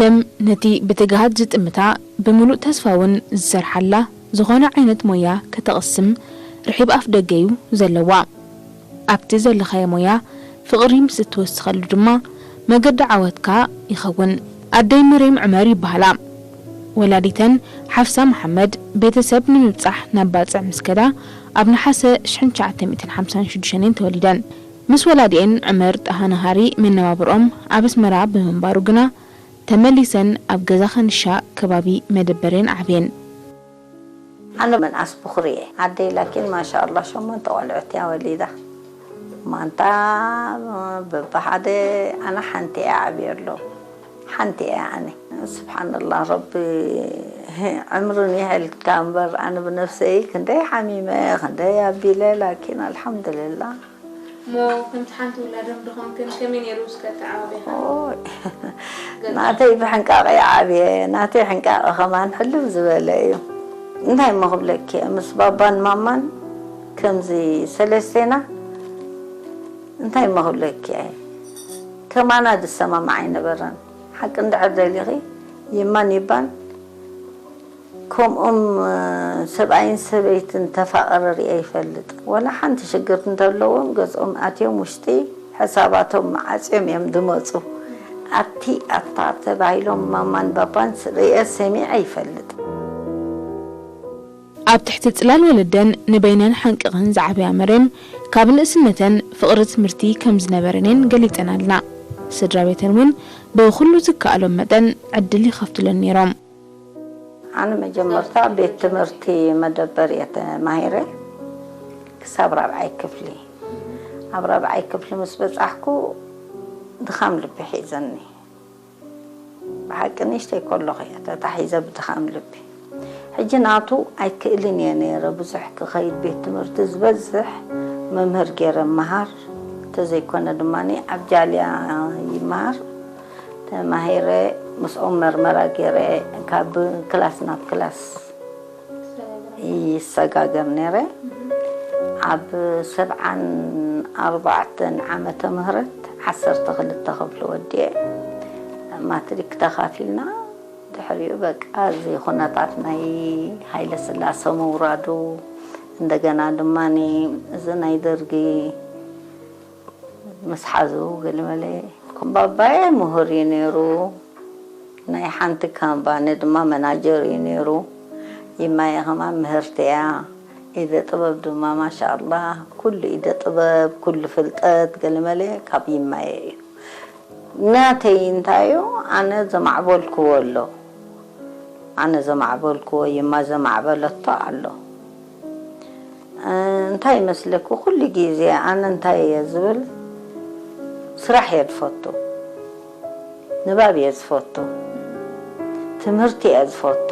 ደም ነቲ ብትግሃት ዝጥምታ፣ ብምሉእ ተስፋ እውን ዝሰርሓላ ዝኾነ ዓይነት ሞያ ከተቕስም ርሒብ ኣፍ ደገ እዩ ዘለዋ። ኣብቲ ዘለኻዮ ሞያ ፍቕሪ ምስ እትወስኸሉ ድማ መገዲ ዓወትካ ይኸውን። ኣደይ መርየም ዑመር ይበሃላ። ወላዲተን ሓፍሳ መሓመድ ቤተሰብ ንምብጻሕ ናብ ባጽዕ ምስ ከዳ ኣብ ነሓሰ ሽሕን ትሽዓተ ሚእትን ሓምሳን ሽዱሽተን እየን ተወሊደን። ምስ ወላዲኤን ዑመር ጣሃ ነሃሪ መነባብርኦም ኣብ ኣስመራ ብምንባሩ ግና ተመሊሰን ኣብ ገዛ ከንሻ ከባቢ መደበርየን ዓብየን። ኣነ ምንኣስ ብኹሪ እየ። ዓደይ ላኪን ማሻኣላ ሸሞንተ ቆልዑት እያ ወሊዳ። ማንታ በብሓደ ኣነ ሓንቲ እየ ዓብየ ኣሎ። ሓንቲ እየ ኣነ። ስብሓንላ ረቢ ዕምርን ይሕልካ እምበር ኣነ ብነፍሰይ ክንደይ ሓሚመ ክንደይ ኣቢለ ላኪን ኣልሓምዱልላ እሞ ከምቲ ሓንቲ ውላዶም ድኾንክን ከመይ ነይሩ እስከ ኣተዓባብያኻ? ኦይ፣ ናተይ ብሕንቃቐ ይዓብየ ናተይ ሕንቃቐ ከማን ሕልም ዝበለ እዩ። እንታይ እሞ ክብለኪ ምስ ባባን ማማን ከምዚ ሰለስቴና እንታይ እሞ ክብለኪ ከማና ዝሰማማዕ ኣይነበረን። ሓቂ እንድሕር ደሊኺ ይማን ይባን ከምኦም ሰብኣይን ሰበይትን ተፋቐረ ሪአ ይፈልጥ። ወላ ሓንቲ ሽግር እንተለዎም ገዝኦም ኣትዮም ውሽጢ ሕሳባቶም ዓፅዮም እዮም ዝመፁ። ኣቲ ኣታ ተባሂሎም ማማን ባባን ሪአ ሰሚዐ ይፈልጥ። ኣብ ትሕቲ ጽላል ወለደን ንበይነን ሓንቂቐን ዝዓበያ መርየም ካብ ንእስነተን ፍቕሪ ትምህርቲ ከም ዝነበረን እየን ገሊጸናልና። ስድራ ቤተን እውን ብኹሉ ዝከኣሎም መጠን ዕድል ይኸፍቱለን ነይሮም። ኣነ መጀመርታ ቤት ትምህርቲ መደበር እየ ተማሂረ ክሳብ ራብዓይ ክፍሊ። ኣብ ራብዓይ ክፍሊ ምስ በጻሕኩ ድኻም ልቢ ሒዘኒ። ብሓቂ ንእሽተይ ከለኹ እየ ተታሒዘ ብድኻም ልቢ። ሕጂ ናቱ ኣይክእልን እየ ነይረ ብዙሕ ክኸይድ ቤት ትምህርቲ ዝበዝሕ መምህር ገይረ መሃር እንተዘይኮነ ድማ ኣብ ጃልያ ይመሃር ተማሂረ ምስኦም መርመራ ገይረ ካብ ክላስ ናብ ክላስ ይሰጋገር ነይረ። ኣብ ሰብዓን ኣርባዕተን ዓመተ ምህረት ዓሰርተ ክልተ ክፍሊ ወዲኤ ማትሪክ ተኻፊልና ድሕሪኡ በቃ እዚ ኩነታት ናይ ሃይለ ስላሰ ምውራዱ እንደገና ድማ እዚ ናይ ደርጊ ምስ ሓዙ ገለመለ ከም ባባየ ምሁር እዩ ነይሩ። ናይ ሓንቲ ካምባኒ ድማ መናጀር እዩ ነይሩ። ይማየ ከማን ምህርቲ እያ። ኢደ ጥበብ ድማ ማሻኣላ ኩሉ ኢደ ጥበብ ኩሉ ፍልጠት ገለመለ ካብ ይማየ እዩ። ናተይ እንታይ እዩ ኣነ ዘማዕበልክዎ ኣሎ። ኣነ ዘማዕበልክዎ ይማ ዘማዕበለቶ ኣሎ። እንታይ ይመስለኪ ኩሉ ግዜ ኣነ እንታይ እየ ዝብል ስራሕ እየ ዝፈቱ። ንባብ እየ ዝፈቱ። ትምህርቲ እየ ዝፈቱ።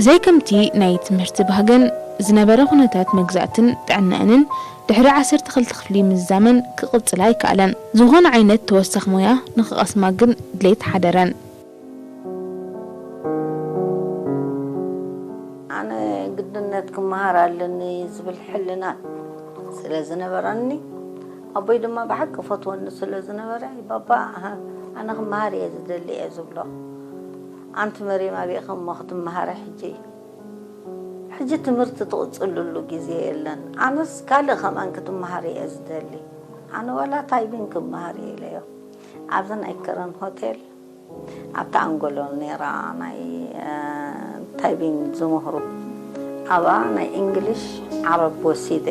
ዘይከምቲ ናይ ትምህርቲ ባህገን ዝነበረ ኩነታት መግዛእትን ጥዕናኣንን ድሕሪ ዓሰርተ ክልተ ክፍሊ ምዝዛመን ክቕጽላ ኣይከኣለን። ዝኾነ ዓይነት ተወሳኺ ሞያ ንኽቐስማ ግን ድሌት ሓደረን። ኣነ ግድነት ክመሃር ኣለኒ ዝብል ሕልና ስለ ዝነበረኒ ኣቦይ ድማ ብሓቂ ፈትወኒ ስለ ዝነበረ ባባ ኣነ ክመሃር እየ ዝደሊ እየ ዝብሎ። ኣንቲ መሪም ኣቢእኺ እሞ ክትመሃሪ ሕጂ ሕጂ ትምህርቲ ትቕፅልሉ ግዜ የለን። ኣነስ ካልእ ከማን ክትመሃር እየ ዝደሊ። ኣነ ዋላ ታይቢን ክመሃር እየ ኢለዮ። ኣብዚ ናይ ከረን ሆቴል ኣብታ ኣንጎሎ ነይራ ናይ ታይቢን ዝምህሩ ኣብኣ ናይ እንግሊሽ ዓረብ ወሲደ።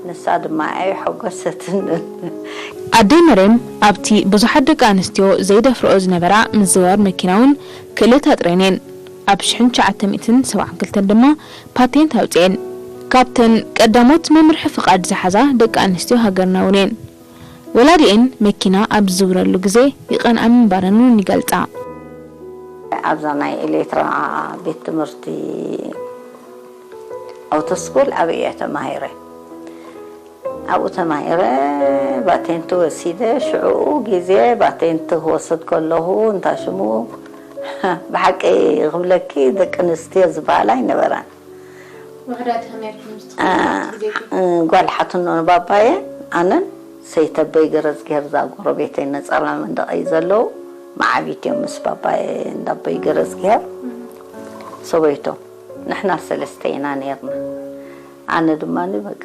ንሳ ድማ ኣይሐጎሰትንን። ኣደይ መሬም ኣብቲ ብዙሓት ደቂ ኣንስትዮ ዘይደፍርኦ ዝነበራ ምዝዋር መኪና እውን ክእለታ ጥረን እየን። ኣብ ሽሕን ትሽዓተ ሚእትን ሰብዓን ክልተን ድማ ፓቴንት ኣውፅኤን። ካብተን ቀዳሞት መምርሒ ፍቓድ ዝሓዛ ደቂ ኣንስትዮ ሃገርና እውን እየን። ወላዲኤን መኪና ኣብ ዝዝውረሉ ግዜ ይቐንኣ ምንባረን እውን ይገልፃ። ኣብዛ ናይ ኤሌትራ ቤት ትምህርቲ ኣውቶስኩል ኣብየ ተማሂረ። ኣብኡ ተማሂረ ባቴንቲ ወሲደ። ሽዑኡ ግዜ ባቴንቲ ክወስድ ከለኹ እንታ ሽሙ ብሓቂ ክብለኪ ደቂ ኣንስትዮ ዝበሃል ኣይነበራን። ውሕዳት ኢኽን ነርክን ምስ ትኸዱ ኣብቲ ግዜ እቲ ጓል ሓትኖ ንባባየ ኣነን ሰይተበይ ገረዝግሄር እዛ ጎረቤተይ ነጸላ መንደቐይ ዘለዉ መዓቢት እዮም ምስ ባባይ እንዳበይ ገረዝግሄር ሰበይቶም ንሕና ሰለስተ ኢና ነርና። ኣነ ድማ በቃ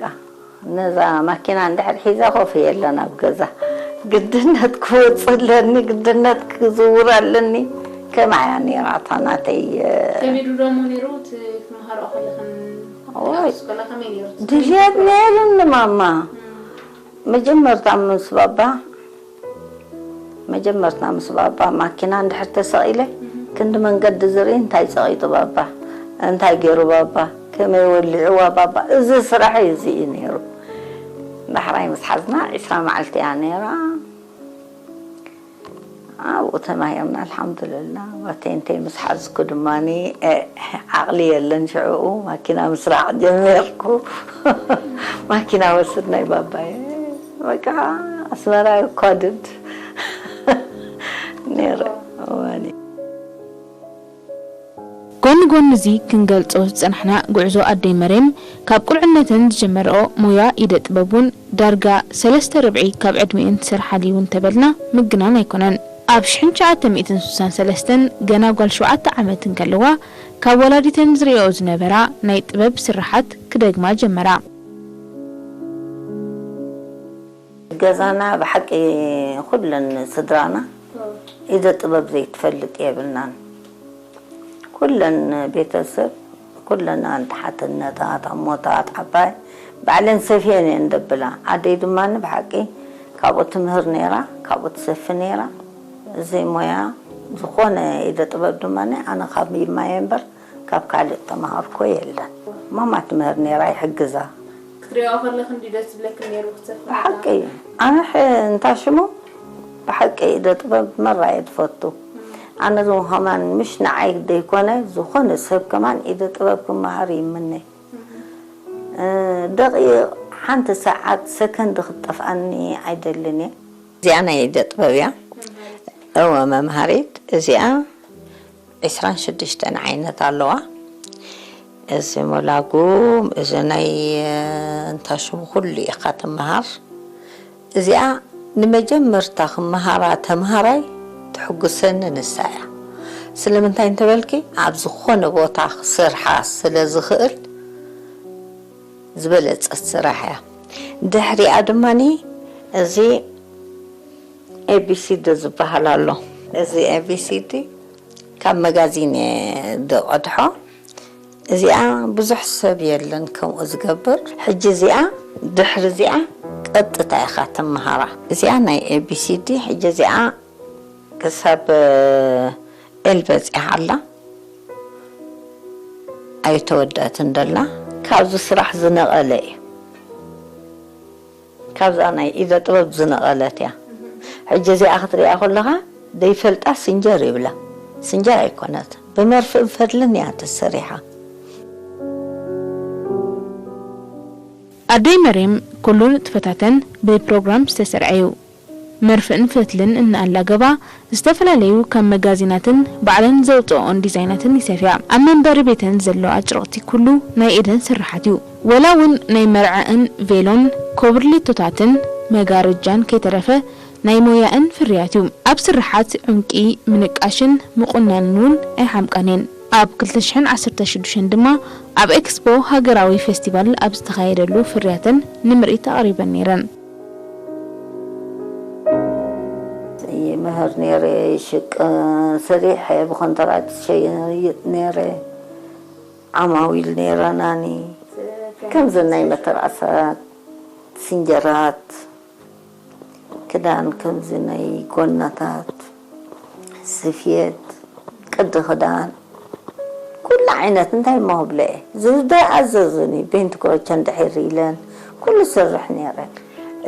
ነዛ ማኪና እንድሕር ሒዛ ኮፍ የለን ኣብ ገዛ ግድነት ክወፅ ኣለኒ፣ ግድነት ክዝውር ኣለኒ። ከማያ ነራታ ናተይ ከቢዱ ደሞ ነይሩ እቲ ክመሃሮ ከለኽን ኦይ፣ ከላ ከመይ ነይሩ? ድልየት ነይሩኒ ማማ። መጀመርታ ምስ ባባ መጀመርታ ምስ ባባ ማኪና እንድሕር ተሰቒለ ክንዲ መንገዲ ዝርኢ እንታይ ፀቒጡ ባባ እንታይ ገይሩ ባባ ከመይ ወሊዕዋ ባባ እዚ ስራሕ እዩ እዚ እዩ ነይሩ። ዳሕራይ ምስ ሓዝና ዒስራ መዓልቲ እያ ነይራ። ኣብኡ ተማሂርና ኣልሓምዱልላ። ባቴንተይ ምስ ሓዝኩ ድማ ዓቕሊ የለን ሽዕኡ ማኪና ምስራዕ ጀሚርኩ። ማኪና ወስድ ናይ ባባየ በቃ ኣስመራ ይኳድድ ነይረ እዋኒ። ጎኒ ጎኒ እዚ ክንገልጾ ዝጸናሕና ጉዕዞ ኣደይ መርየም ካብ ቁልዕነተን ዝጀመረኦ ሞያ ኢደ ጥበብ እውን ዳርጋ ሰለስተ ርብዒ ካብ ዕድሚኤን ትሰርሓሉ እዩ እንተበልና ምግናን ኣይኮነን። ኣብ ሽሕን ትሽዓተ ሚእትን ስሳን ሰለስተን ገና ጓል ሸውዓተ ዓመት እንከለዋ ካብ ወላዲተን ዝርእየኦ ዝነበራ ናይ ጥበብ ስርሓት ክደግማ ጀመራ። ገዛና ብሓቂ ኩለን ስድራና ኢደ ጥበብ ዘይትፈልጥ የብልናን። ኩለን ቤተሰብ ኩለን ኣንተሓትነታት ኣሞታት ዓባይ ባዕለን ሰፍየን እየን ደብላ። ኣደይ ድማ ብሓቂ ካብኡ ትምህር ነይራ፣ ካብኡ ትሰፊ ነይራ። እዚ ሞያ ዝኾነ ኢደ ጥበብ ድማ ኣነ ካብ ይማየ እምበር ካብ ካልእ ተማሃርኮ የለን። ማማ ትምህር ነይራ ይሕግዛ። ክትሪኦ ከለኽ እንዲ ደስ ዝብለክ ነይሩ ክትሰፍ ብሓቂ ኣነ እንታ ሽሙ ብሓቂ ኢደ ጥበብ መራ እየ ትፈቱ። ኣነ ዝኸማን ምሽ ንዓይ ዘይኮነ ዝኾነ ሰብ ከማን ኢደ ጥበብ ክመሃር ይምነ። ደቂቕ ሓንቲ ሰዓት ሰከንድ ክትጠፍኣኒ ኣይደልን እየ። እዚኣ ናይ ኢደ ጥበብ እያ። እወ መምሃሪት እዚኣ ዒስራን ሽዱሽተን ዓይነት ኣለዋ። እዚ ሞላጉም እዚ ናይ እንታ ሽሙ ኩሉ ኢኻ ትመሃር። እዚኣ ንመጀመርታ ክመሃራ ተምሃራይ ትሕጉሰኒ ንሳ እያ። ስለምንታይ እንተበልኪ ኣብ ዝኾነ ቦታ ክሰርሓ ስለ ዝኽእል ዝበለጸት ስራሕ እያ። ድሕሪኣ ድማ እዚ ኤቢሲዲ ዝበሃል ኣሎ። እዚ ኤቢሲዲ ካብ መጋዚን እየ ዝቐድሖ። እዚኣ ብዙሕ ሰብ የለን ከምኡ ዝገብር። ሕጂ እዚኣ ድሕሪ እዚኣ ቀጥታ ኢኻ ትመሃራ። እዚኣ ናይ ኤቢሲዲ ሕጂ እዚኣ ክሳብ ኤል በፂሓ ኣላ ኣይተወደአትን ደላ። ካብዚ ስራሕ ዝነቐለ እዩ። ካብዛ ናይ ኢደ ጥበብ ዝነቐለት እያ። ሕጂ እዚኣ ክትሪኣ ከለኻ ደይፈልጣ ስንጀር ይብላ። ስንጀር ኣይኮነት ብመርፍእን ፈትልን እያ ተሰሪሓ። ኣደይ መርየም ኩሉ ንጥፈታተን ብፕሮግራም ዝተሰርዐ እዩ። መርፍእን ፈትልን እናኣላገባ ዝተፈላለዩ ካብ መጋዚናትን ባዕለን ዘውፅኦኦን ዲዛይናትን ይሰፍያ። ኣብ መንበሪ ቤተን ዘሎ ኣጭርቕቲ ኩሉ ናይ ኢደን ስርሓት እዩ። ወላ እውን ናይ መርዐአን ቬሎን ኮብርሊቶታትን መጋረጃን ከይተረፈ ናይ ሞያኣን ፍርያት እዩ። ኣብ ስርሓት ዑንቂ ምንቃሽን ምቑናንን እውን ኣይሓምቃን እየን። ኣብ ክልተ ሽሕን ዓሰርተ ሽዱሽተን ድማ ኣብ ኤክስፖ ሃገራዊ ፌስቲቫል ኣብ ዝተኻየደሉ ፍርያተን ንምርኢት ኣቕሪበን ነይረን። ይምህር ነይረ፣ ይሽቅ ሰሪሐ፣ ብኮንትራት ይሸይጥ ነይረ። ዓማዊል ነይረናኒ። ከምዚ ናይ መተርኣሳት፣ ስንጀራት፣ ክዳን ከምዚ ናይ ጎናታት፣ ስፍየት፣ ቅዲ ክዳን፣ ኩሉ ዓይነት እንታይ እሞ ክብለ እየ። ዝኣዘዙኒ ቤንት ክሮቸ እንድሕር ኢለን ኩሉ ስርሕ ነይረ።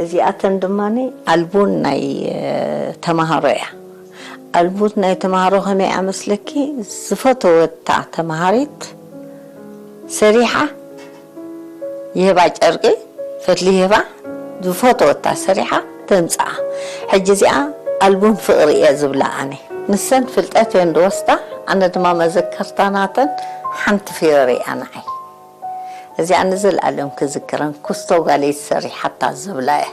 እዚኣተን ድማ ኣልቡን ናይ ተማሃሮ እያ። ኣልቡን ናይ ተማሃሮ ከመይ እያ መስለኪ? ዝፈተወታ ተማሃሪት ሰሪሓ ይህባ ጨርቂ ፈትሊ ይህባ ዝፈተወታ ሰሪሓ ተምፅኣ። ሕጂ እዚኣ ኣልቡም ፍቕሪ እየ ዝብላ ኣነ። ንሰን ፍልጠት እየን ዝወስዳ፣ ኣነ ድማ መዘከርታ ናተን ሓንቲ ፍዮሪ እያ ንዓይ። እዚኣ ንዘለኣለም ክዝክረን ኩስቶ ጓለይ ሰሪሓታ ዝብላ እያ።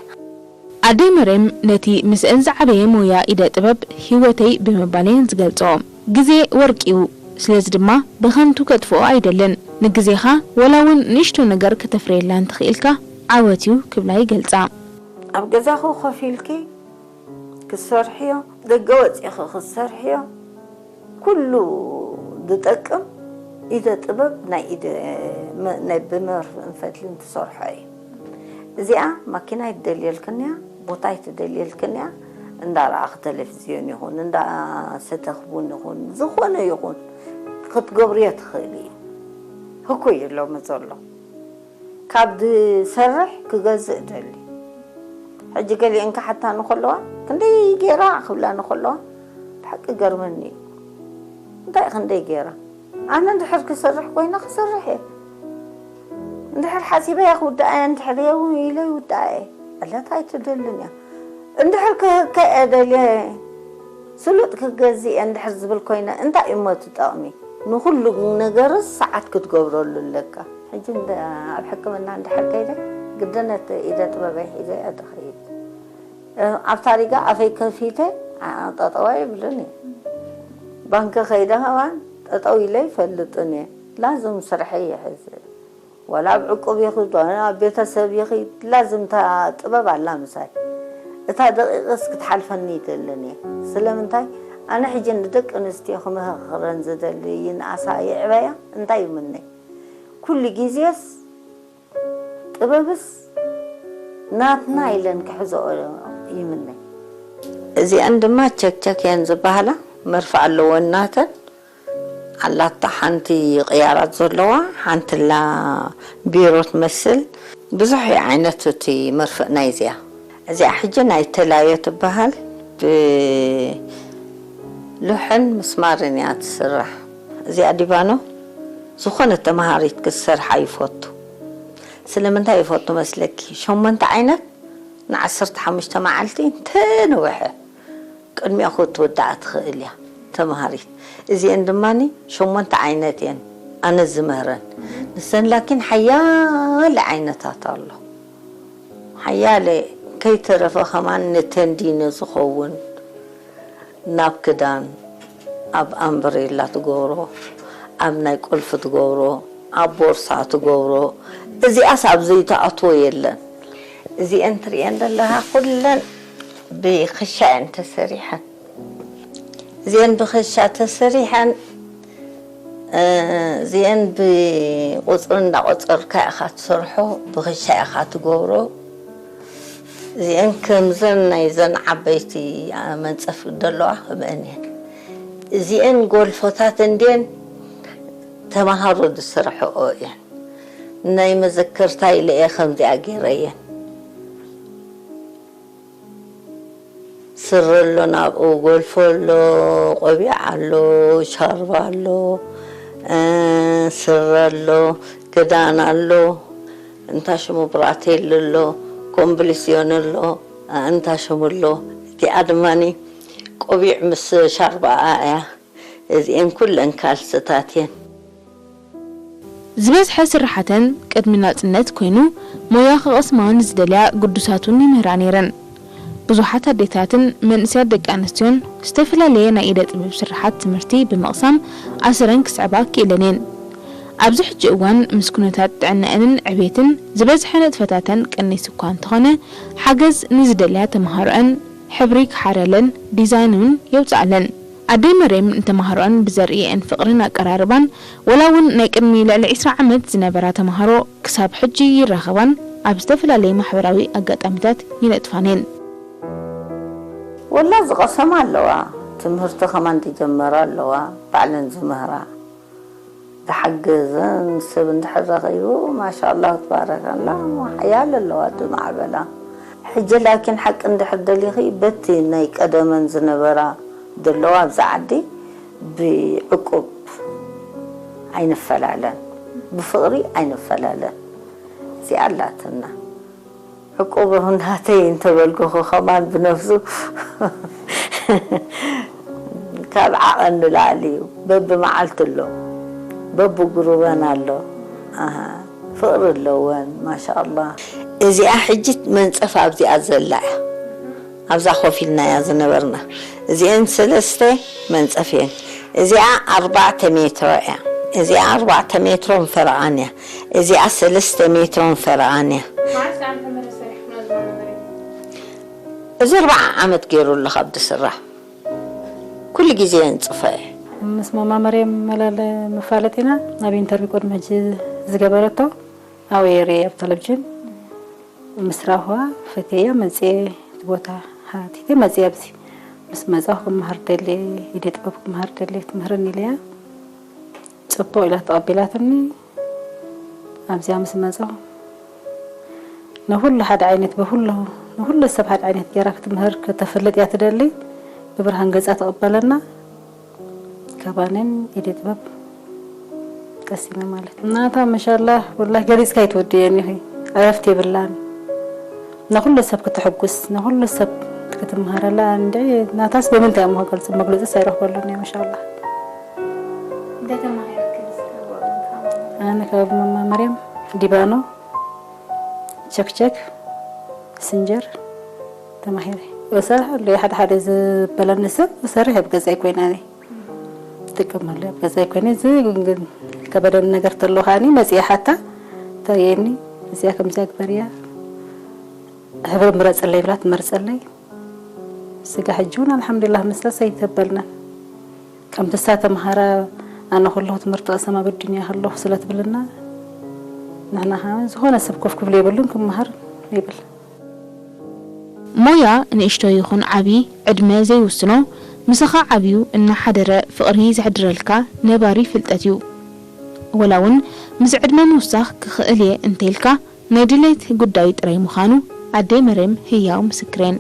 ኣደይ መርየም ነቲ ምስአን ዝዓበየ ሞያ ኢደ ጥበብ ህይወተይ ብምባል እየን ዝገልጽኦ። ግዜ ወርቂ እዩ፣ ስለዚ ድማ ብኸንቱ ከጥፍኦ ኣይደልን። ንግዜኻ ወላ እውን ንእሽቶ ነገር ከተፍርየላ እንተኽኢልካ ዓወት እዩ ክብላ ይገልጻ። ኣብ ገዛኹ ኮፍ ኢልኪ ክትሰርሕዮ፣ ደገ ወጺኺ ክትሰርሕዮ፣ ኩሉ ዝጠቅም ኢደ ጥበብ ናይ ኢደ፣ መ-፣ ናይ ብመርፍእን ፈትልን ትሰርሖ እዩ። እዚኣ ማኪና ኣይትደልየልክን እያ፣ ቦታ ኣይትደልየልክን እያ። እንዳረኣኺ ቴሌቪዝዮን ይኹን፣ እንዳሰተኺ ቡን ይኹን፣ ዝኾነ ይኹን ክትገብርዮ ትኽእሊ እዩ። ህኩይ እዩ ሎሚ ዘሎ። ካብ ዝሰርሕ ክገዝእ ደሊ። ሕጂ ገሊአን ክሓታኒ ከለዋ፣ "ክንደይ ገይራ?" ክብላኒ ከለዋ፣ ብሓቂ ገርመኒ እዩ። "እንታይ ክንደይ ገይራ?" ኣነ እንድሕር ክሰርሕ ኮይነ ክሰርሕ እየ። እንድሕር ሓሲበያ ክውድኣያ፣ እንድሕር የው ኢለ ይውድኣ እየ። ዕለት ኣይትደልን እያ። እንድሕር ክህከ እየ ደልየ፣ ስሉጥ ክገዝእ እየ እንድሕር ዝብል ኮይነ፣ እንታይ እሞ ትጠቕሚ? ንኹሉ ነገርስ ሰዓት ክትገብረሉ ኣለካ። ሕጂ እንደ-፣ ኣብ ሕክምና እንድሕር ከይደ፣ ግድነት ኢደ ጥበበይ ሒዘ እየ ዝኸይድ። እ፣ ኣብ ታሪጋ ኣፈይ ከፊተ፣ ኣ-፣ ጠጠው ኣይብልን እየ። ባንኪ ከይደ ከማን ጠጠው ኢለ ኣይፈልጥን እየ። ላዝም ስርሐይ እየ ሕዚ። ዋላ ኣብ ዕቁብ ይኺድ፣ ዋላ ኣብ ቤተሰብ ይኺድ፣ ላዝም እታ ጥበብ ኣላ ምሳይ። እታ ደቂቕስ ክትሓልፈኒ ኣይደልን እየ። ስለምንታይ? ኣነ ሕጂ ንደቂ ኣንስትዮ ክመኽረን ዝደሊ፣ ይንኣሳ ይዕበያ፣ እንታይ ይምነይ? ኩሉ ግዜስ ጥበብስ ናትና ኢለን ክሕዝኦ ይምነይ። እዚኣን ድማ ቸክቸክ እየን ዝበሃላ፣ መርፍእ ኣለወን ናተን። ኣላታ ሓንቲ ቅያራት ዘለዋ፣ ሓንቲ ላ ቢሮ ትመስል። ብዙሕ እዩ ዓይነት እቲ መርፍእ ናይዚኣ። እዚኣ ሕጂ ናይ ተላዮ ትበሃል። ብሉሕን ምስማርን እያ ትስራሕ። እዚኣ ዲባኖ ዝኾነት ተምሃሪት ክትሰርሓ ይፈቱ። ስለምንታይ ይፈቱ መስለኪ? ሸሞንተ ዓይነት ንዓሰርተ ሓሙሽተ መዓልቲ እንተነውሐ ቅድሚኣ ክትውዳእ ትኽእል እያ ተምሃሪት። እዚአን ድማ ሸሞንተ ዓይነት እየን ኣነ ዝምህረን። ንሰን ላኪን ሓያለ ዓይነታት ኣሎ። ሓያለ ከይተረፈ ከማን ንቴንዲኖ ዝኸውን ናብ ክዳን፣ ኣብ ኣምብሬላ ትገብሮ፣ ኣብ ናይ ቁልፊ ትገብሮ፣ ኣብ ቦርሳ ትገብሮ። እዚኣስ ኣብ ዘይተኣትዎ የለን። እዚአን ትርእየን ዘለኻ ኩለን ብክሻ እየን ተሰሪሐን። እዚአን ብክሻ ተሰሪሐን፣ እ፣ እዚአን ብቁፅሪ እንዳቆፀርካ ኢኻ ትሰርሖ፣ ብክሻ ኢኻ ትገብሮ። እዚአን ከምዘን ናይዘን ዓበይቲ፣ አ፣ መንፀፍ ደለዋ ከምአን እየን። እዚአን ጎልፎታት እንድየን ተምሃሮ ዝሰርሕኦ እየን። ናይ መዘከርታ ኢለ እየ ከምዚኣ ገይረየን። ስረ ኣሎ፣ ናብኡ ጎልፎ ኣሎ፣ ቆቢዕ ኣሎ፣ ሻርባ ኣሎ፣ እ፣ ስረ ኣሎ፣ ክዳን ኣሎ፣ እንታ ሽሙ ብራቴል ኣሎ፣ ኮምብሊስዮን ኣሎ፣ እ፣ እንታ ሽሙ ኣሎ። እቲኣ ድማኒ ቆቢዕ ምስ ሻርባኣ እያ። እዚኤን ኩለን ካልስታት እየን። ዝበዝሐ ስርሓተን ቅድሚ ናጽነት ኮይኑ፣ ሞያ ክቐስማ ንዝደልያ ግዱሳት እውን ይምህራ ነይረን። ብዙሓት ኣዴታትን መንእሰያት ደቂ ኣንስትዮን ዝተፈላለየ ናይ ኢደ ጥበብ ስርሓት ትምህርቲ ብምቕሳም ኣሰረን ክስዕባ ክኢለን እየን። ኣብዚ ሕጂ እዋን ምስ ኩነታት ጥዕናኤንን ዕቤትን ዝበዝሐ ንጥፈታተን ቀኒሱ እኳ እንተኾነ፣ ሓገዝ ንዝደልያ ተምሃሮኣን ሕብሪ ክሓረለን ዲዛይን እውን የውፅኣለን። ኣደይ መርየም ንተምሃሮኣን ብዘርእየአን ፍቕርን ኣቀራርባን፣ ወላ እውን ናይ ቅድሚ ልዕሊ ዕስራ ዓመት ዝነበራ ተምሃሮ ክሳብ ሕጂ ይራኸባን ኣብ ዝተፈላለየ ማሕበራዊ ኣጋጣሚታት ይነጥፋን እየን። ወላ ዝቐሰማ ኣለዋ፣ ትምህርቲ ከማን ዝጀመራ ኣለዋ፣ ባዕለን ዝምህራ። ዝሓገዘን ሰብ እንድሕር ረኺቡ፣ ማሻኣላህ ትባረከላ፣ ሓያለ ኣለዋ ዝማዕበላ። ሕጂ ላኪን ሓቂ እንድሕር ደሊኺ፣ በቲ ናይ ቀደመን ዝነበራ ዘለዋ ኣብዚ ዓዲ ብዕቁብ ኣይንፈላለን፣ ብፍቕሪ ኣይንፈላለን። እዚኣ ኣላትና። ዕቁብ ናተይ እንተበልኩኹ ከማን ብነፍሱ ካብ ዓቐን ንላዕሊ እዩ። በብመዓልቲ ኣሎ፣ በብጉሩበን ኣሎ። ኣሃ፣ ፍቕሪ ኣለወን፣ ማሻኣላህ። እዚኣ ሕጂ መንጸፍ ኣብዚኣ ዘላ እያ። ኣብዛ ኮፍ ኢልና እያ ዝነበርና። እዚአን ሰለስተ መንጸፍ እየን። እዚኣ ኣርባዕተ ሜትሮ እያ። እዚኣ ኣርባዕተ ሜትሮን ፈረቓን እያ። እዚኣ ሰለስተ ሜትሮን ፈረቓን እያ። እዚ ኣርባዓ ዓመት ገይሩ ኣሎ ካብ ዝስራሕ። ኩሉ ግዜ የንጽፎ እየ። ምስ ማማ መርየም መለለ መፋለጢና ኣብ ኢንተርቪው ቅድሚ ሕጂ ዝገበረቶ ኣብኡ እየ ርእየ ኣብ ቴሌቪዥን። ምስ ረኣኹዋ ፈትየያ መፅየ። እቲ ቦታ ሓቲተ መፅየ። ኣብዚ ምስ መፃኹ ክመሃር ደልየ፣ ኢደ ጥበብ ክመሃር ደልየ ትምህርኒ ኢለያ። ፅቡቕ ኢላ ተቐቢላትኒ። ኣብዚኣ ምስ መፃኹ ንኹሉ ሓደ ዓይነት ብኹሉ ንኹሉ ሰብ ሓደ ዓይነት ገይራ ክትምህር ከተፍልጥ እያ ትደሊ። ብብርሃን ገፃ ተቐበለና። ካባንን ኢደ ጥበብ ቀሲና ማለት ናታ መሻላ ወላሂ ገሊፅካ ኣይትወድየን ኢኺ። ዕረፍቲ የብላን። ንኹሉ ሰብ ክተሐጉስ ንኹሉ ሰብ ክትመሃረላ እንደ ናታስ ብምንታይ እሞ ክገልፅ መግለፅስ ኣይረኽበሉን እየ። መሻላ ኣነ ካብ መማ መርያም ዲባኖ ቸክቸክ ስንጀር ተማሂረ። እሰርሕ ኣሎ ሓደ ሓደ ዝበለኒ ሰብ እሰርሕ ኣብ ገዛይ ኮይና እኔ ትጥቀመሉ ኣብ ገዛይ ኮይነ እዚ ግን ከበደኒ ነገር ተሎ ከዓኒ መፅየ ሓታ ተርእየኒ እዚኣ ከምዚኣ ግበርያ ሕብሪ ምረፅለይ ብላ ትመርፀለይ። ስጋ ሕጂ እውን ኣልሓምዱሊላህ ምስታስ ኣይተበልና ከምቲ እሳ ተምሃራ ኣነ ከለኹ ትምህርቲ ቀሰማ ኣብ ኣዱንያ ከለኹ ስለ ትብልና ንሕና ከዓ ዝኾነ ሰብ ኮፍ ክብሎ የብሉን ክመሃር ይብል። ሞያ ንእሽቶ ይኹን ዓቢ ዕድመ ዘይውስኖ፣ ምሳኻ ዓብዩ እናሓደረ ፍቕሪ ዘሕድረልካ ነባሪ ፍልጠት እዩ። ወላ እውን ምስ ዕድመ ምውሳኽ ክኽእል እየ እንተኢልካ ናይ ድሌት ጉዳይ ጥራይ ምዃኑ ኣደይ መርየም ህያው ምስክር እየን።